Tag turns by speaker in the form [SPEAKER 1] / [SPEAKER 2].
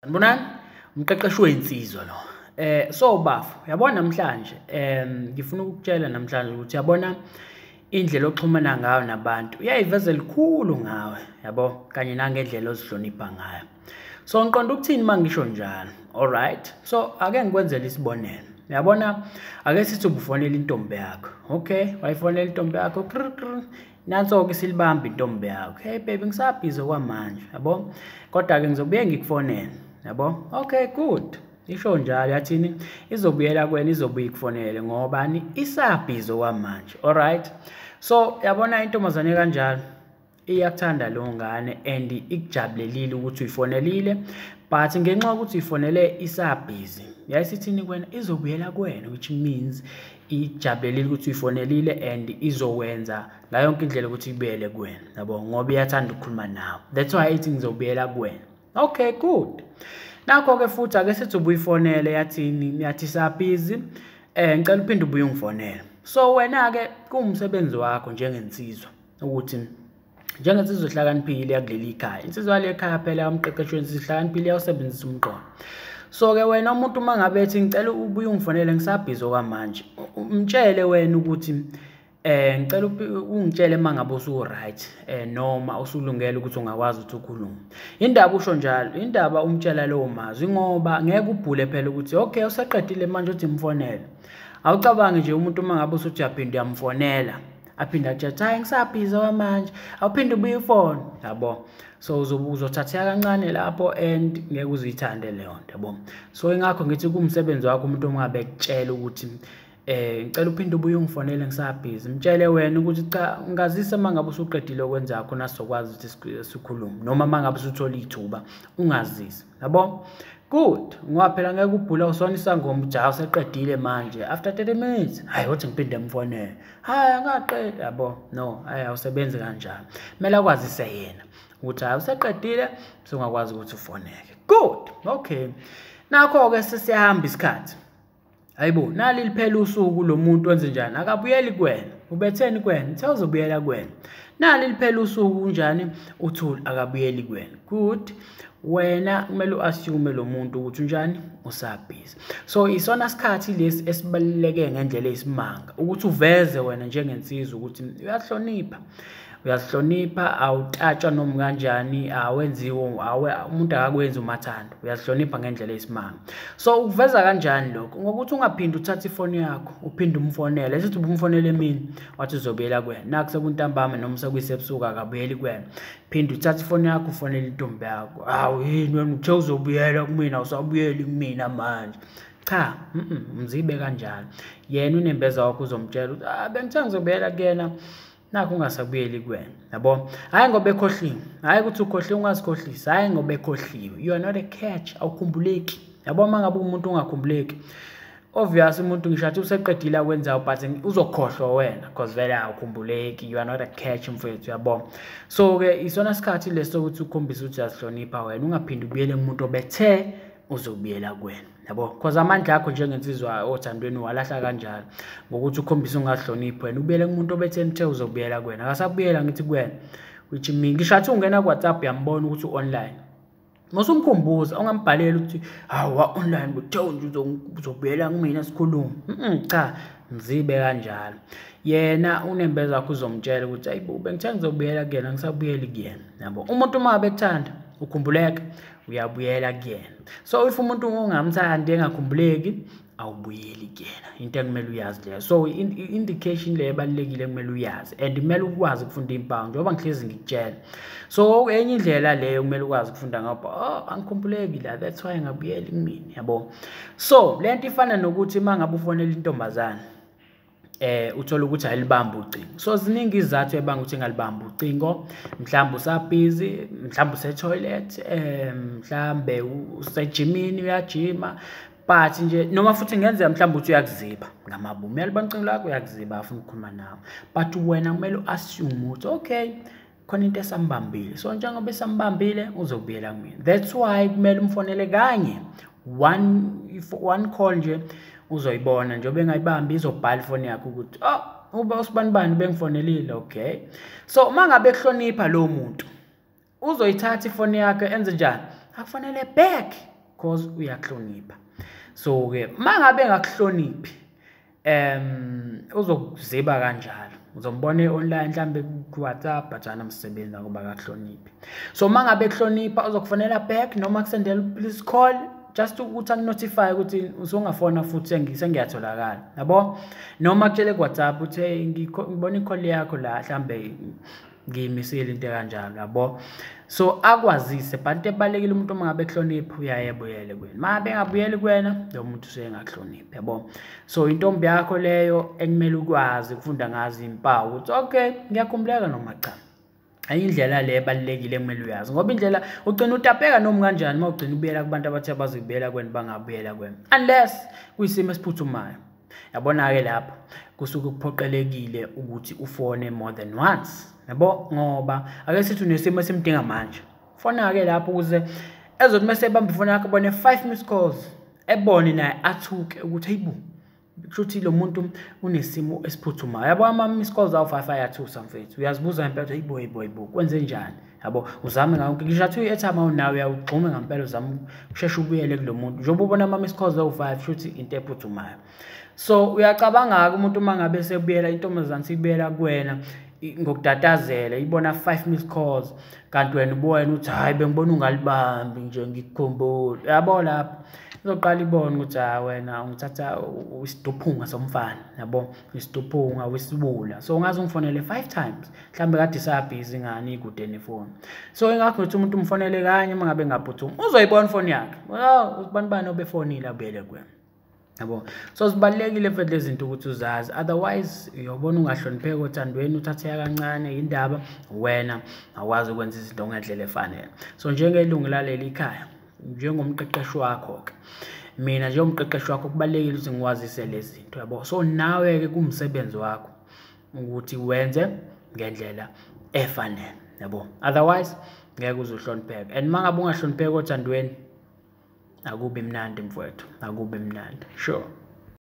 [SPEAKER 1] Sanibonani, umqeqeshi wensizwa lo. So bafo, uyabona namhlanje, ngifuna ukukutshela namhlanje ukuthi uyabona indlela oxhumana ngayo nabantu iyayiveza likhulu ngawe, yabo, kanye nangendlela ozihlonipha ngayo. So ngiqonda ukuthini uma ngisho njalo? Alright. So ake ngikwenzele isibonelo. Uyabona, ake sithi ubufonela intombi yakho. Okay, wayifonela intombi yakho. Nanso-ke silibamba intombi yakho. Hey baby, ngisabhizi okwamanje, yabo? Kodwa-ke ngizobuye ngikufonele, yabo? Okay, good. Isho njalo yathini? Izobuyela kuwena, izobuye ikufonele ngobani? Isabhizi okwamanje. Alright. So yabona intombazane kanjalo iyakuthanda leyo ngane and ikujabulelile ukuthi uyifonelile, but ngenxa yokuthi uyifonele isabhizi, yayisithini kuwena? Izobuyela kuwena, which means ijabulelile ukuthi uyifonelile and izokwenza ngayo yonke indlela ukuthi ibuyele kuwena, yabo, ngoba iyathanda ukukhuluma nawe. That's why ithi ngizobuyela kuwena. Okay, good. Nakho-ke futhi ake sithi ubuyifonele yathini? Yathi sabhizi, ngicela uphinde ubuye ungifonele. So wena-ke kuwumsebenzi wakho njengensizwa ukuthi njengensizwa ehlakaniphile yakuleli khaya, insizwa yale khaya phela umqeqeshi wensizwa ehlakaniphile iyawusebenzisa umqondo. So-ke wena umuntu uma ngabe ethi ngicela ubuye ungifonele ngisabhizi okwamanje, umtshele wena ukuthi ngicela ungitshele uma ngabe usu-right noma usulungele ukuthi ungakwazi ukuthi ukhulume. Indaba usho njalo, indaba umtshela lowo mazwi ngoba ngeke ubhule phela ukuthi okay useqedile manje uthi mfonele. Awucabangi nje umuntu uma ngabe usuthi uyaphinda uyamfonela, aphinde athi hayi ngisabhizi okwamanje, awuphinde ubuye ufone, yabo. So uzothatheka kancane lapho and ngeke uzuyithande leyo nto, yabo. So ingakho ngithi kuwumsebenzi wakho umuntu ongabe ekutshela ukuthi ngicela uphinde ubuye ungifonele ngisabhizi, mtshele wena ukuthi cha ngazise uma ngabe usuqedile okwenza khona sizokwazi ukuthi sikhulume, noma uma ngabe usuthola ithuba ungazise, yabo. Good, ngoba phela ngeke ubhula usona isangoma ujaha useqedile manje after 30 minutes, hayi uthi ngiphinde ngifonele, hayi angaqedi, yabo. No, hayi awusebenzi kanjalo, kumele akwazise yena ukuthi hayi useqedile usungakwazi ukuthi ufoneke. Good, okay. Nakho-ke sesiyahamba isikhathi. Hayibo, nali liphela usuku lo muntu wenze njani? Akabuyeli kuwena. Ubetheni kuwena? Uthe uzobuyela kuwena. Nali liphela usuku unjani? Uthuli akabuyeli kuwena. Good. Wena kumele uassume lo muntu ukuthi unjani? Usabhizi. So isona sikhathi lesi esibaluleke ngendlela eyisimanga ukuthi uveze wena njengensizwa ukuthi uyahlonipha. Uyazihlonipha, awutatshwa noma kanjani, awenziwe, umuntu akakwenzi umathanda. Uyazihlonipha ngendlela eyisimanga. So ukuveza kanjani lokho? Ngokuthi ungaphindi uthathe ifoni yakho, uphinde umfonele. Esithi ubumfonele emini, wathi uzobuyela kuwena. Naku sekuntambama noma sekuyisebusuku akabuyeli kuwena. Phinde uthathe ifoni yakho ufonele intombi yakho. Hawu yini wena uthe uzobuyela kumina, awusabuyeli kumina manje. Cha, mzibe kanjalo. Yena unembeza wakho uzomtshela ukuthi ah bengithe ngizobuyela kuyena, nakho ungasabuyeli kuwena, yabo. Hayi ngoba ekhohliwe, hayi ukuthi ukhohliwe ungazikhohlisi, hayi ngoba ekhohliwe. You are not a catch, awukhumbuleki, yabo. Uma ngabe umuntu ungakhumbuleki, obvious umuntu ngisho athi useqedile akwenzayo but uzokhohlwa wena because vele awukhumbuleki, you are not a catch mfethu, yabo. So ke isona sikhathi leso sokuthi ukhombise ukuthi uyazihlonipha wena, ungaphindi ubuyele kumuntu obethe uzobuyela kuwena, yabo. Because amandla akho njengensizwa othandweni walahla kanjalo ngokuthi ukhombise ungahloniphi wena, ubuyele kumuntu obethe nithe uzobuyela kuwena, akasabuyela ngithi kuwena, which means ngisho athi ungena ku WhatsApp uyambona ukuthi u-online, musumkhumbuza ungambhaleli ukuthi hawu wa-online uthe nje uzobuyela kumina sikhulume. Cha, mzibe kanjalo. Yena unembeza wakho uzomtshela ukuthi hayibo bengithe ngizobuyela kuyena ngisabuyeli kuyena, yabo. Umuntu uma bekuthanda ukhumbuleka uyabuyela kuyena. So if umuntu ungamthandi engakhumbuleki awubuyeli kuyena, into ekumele uyazi leyo. So indication leyo ebalulekile kumele uyazi and kumele ukwazi ukufunda impawu njengoba ngihlezi ngikutshela. So enye indlela leyo kumele ukwazi ukufunda ngoba oh angikhumbuleki la, that's why ngabuyeli kumina, yabo. So lento ifana nokuthi uma ngabe ufonela intombazane uthola ukuthi ayilibambi ucingo. So ziningi izizathu ebanga ukuthi ingalibambi ucingo, mhlawumbe usabhizi, mhlawumbe use-toilet, mhlawumbe usejimini uyajima, but nje noma futhi kungenzeka mhlawumbe ukuthi uyakuziba ngamabomu, uyalibamba ucingo lakho uyakuziba afuna ukukhuluma nawe, but wena kumele uassume ukuthi okay khona into esambambile, so njengoba esambambile uzobuyela kumina. That's why kumele umfonele kanye, one call nje uzoyibona njengoba engayibambi izobhala ifoni yakho ukuthi oh uba usibanibani bengifonelile. Okay, so uma ngabe kuhlonipha lo muntu uzoyithatha ifoni yakhe enze njani? Akufonele back. Cause uyakuhlonipha. So-ke uma ngabe engakuhloniphi, uzokuziba kanjalo. Uzombona online mhlambe ku-WhatsApp, but anamsebenzi ngoba akakuhloniphi. So uma ngabe ekuhlonipha, uzokufonela back noma akusendele please call, just ukuthi akunotify ukuthi usungafona futhi, sengiyatholakala, yabo, noma akutshele ku-WhatsApp ukuthi, "Hey, ngibona i-call yakho la, mhlambe ngiyimisile," into ekanjalo, yabo. So akwazise. But into ebalulekile, umuntu uma ngabe ekuhlonipha uyaye ebuyele kuwena. Uma ngabe engabuyeli kuwena, lo muntu usuke engakuhloniphi, yabo. So intombi yakho leyo ekumele ukwazi ukufunda ngazo iy'mpawu ukuthi okay, ngiyakhumbuleka noma cha. Enye indlela le ebalulekile ekumele uyazi, ngoba indlela ugcina utapeka noma kanjani uma ugcina ubuyela kubantu abathe bazobuyela kuwena, bangabuyela kuwena unless kuyisimo esiphuthumayo. Yabona-ke, lapho kusuke kuphoqelekile ukuthi ufone more than once, yabo, ngoba ake sithi unesimo esimdinga manje. Fona-ke lapho ukuze ezothi mase ebamba ifoni yakho abone 5 missed calls, ebone naye athuke ukuthi, "Hayibo, kusho ukuthi lo muntu unesimo esiphuthumayo," yabo. Ama-miss calls awu-5 ayathusa, mfethu. Uyazibuza ngempela ukuthi, "Hayibo, hayibo, hayibo, kwenze njani?" Yabo, uzame ngawo ngisho athi uyi-airtime awunawo, uyawugxume ngampela, uzame usheshe ubuyele kulo muntu njengoba ubona ama-miss calls awu-5, kusho ukuthi into ephuthumayo. So uyacabanga-ke, umuntu uma ngabe sebuyela, intombazane sibuyela kuwena ngokutatazela, ibona 5 missed calls, kanti wena ubuwena uthi, "Hhayi, bengibona ungalibambi nje, ngikukhumbule," yabo. Lapho izoqala ibone ukuthi, "Hayi, wena ungithatha isiduphunga somfana," yabo, isiduphunga wesibula. So ungaze ungifonele 5 times, mhlawumbe kade isabhizi ingane, ikude nefoni. So ingakho ngithi umuntu umfonele kanye. Uma ngabe engaphuthumi, uzoyibona ifoni yakhe, "Oh, ubani bani obefonile?" Abuyele kuwena, yabo. So zibalulekile futhi lezi zinto ukuthi uzazi, otherwise uyobona ungahlonipheki othandweni, uthatheka kancane indaba, wena awukwazi ukwenza izinto ngendlela efanele. So njengelungu laleli khaya, njengomqeqeshi wakho-ke mina, njengomqeqeshi wakho, kubalulekile ukuthi ngiwazise lezi zinto, yabo. So nawe-ke kumsebenzi wakho ukuthi wenze ngendlela efanele, yabo, otherwise ngeke uze uhlonipheke. And uma ngabe ungahlonipheki othandweni, akubi mnandi, mfowethu, akubi mnandi, sure.